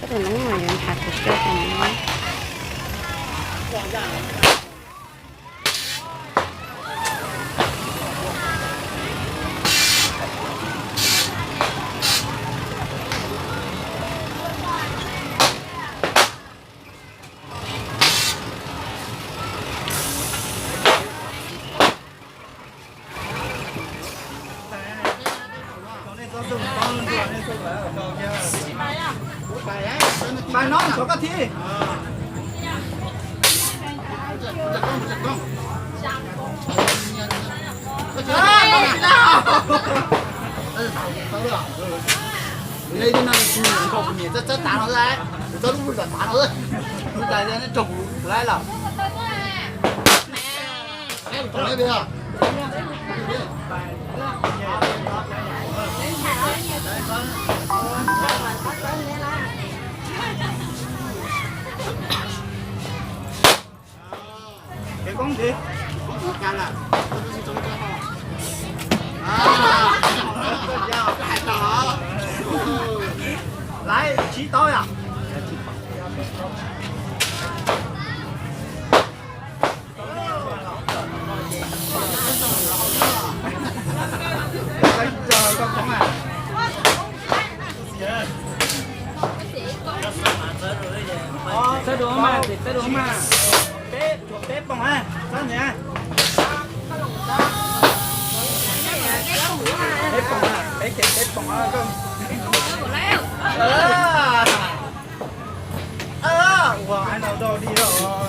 Tus noob no yuav ntshav kuv coj tus noob. Bài nói của các thi. Ê, no kuv niam txawb txawb tav no xwb, kuv txawb lub lub zam tav no xwb. Lub zam no rau kuv lawm. Cái cống gì? Lái chín tối à? Txawb dua mas, txawb dua mas. Peb, peb poom a, txawb ntawd. Peb poom a, peb ces peb poom a koj. Ua ai no dog dig os.